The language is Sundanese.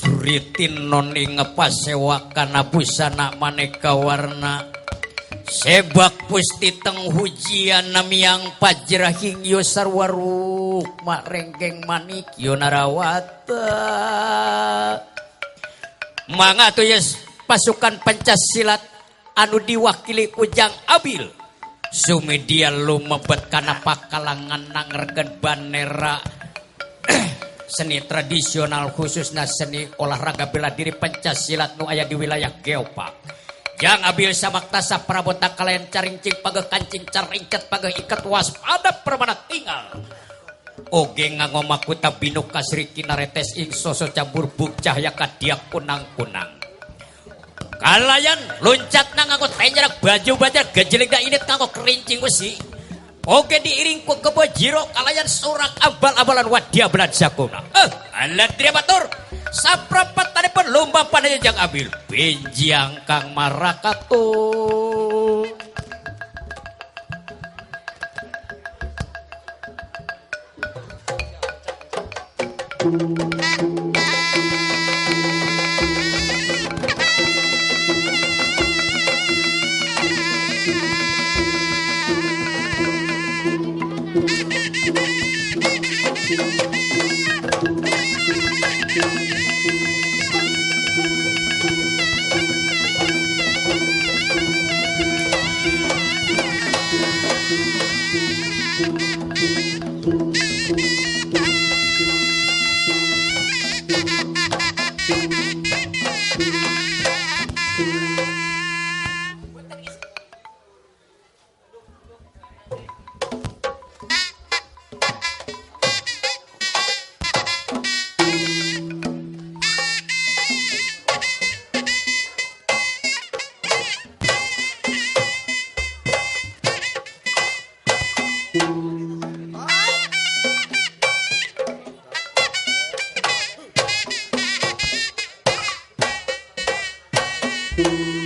Sritinon ing pasewakan busana maneka warna. Sebak pusti teng hujian namiang pajrahing yo sarwa rukma rengkeng manik yo narawata. Mangga atuh yes pasukan pencak silat anu diwakili ku Jang Abil. Sumedia lumebet kana pakalangan nangerkeun banera seni tradisional khususna seni olahraga bela diri pencak silat nu aya di wilayah Geopark. Jang Abil samaktasa prabota kalayan carincing pageh kancing caringket pageh iket waspada permana tinggal. Oge nganggo makuta binuk kasri kinaretes ing soso caburbuk cahya kadiak kunang-kunang. Kalayan loncat na nganggo tenjerak baju bajar gejeling da init nganggo kerincing wesi. Oge diiring ku kebo jiro kalayan sorak abal-abalan wadia belan sakuna. Alat dia batur. Saprapat tanipun lomba panaya Jang Abil. Benjiang kang marakatu. Thank you.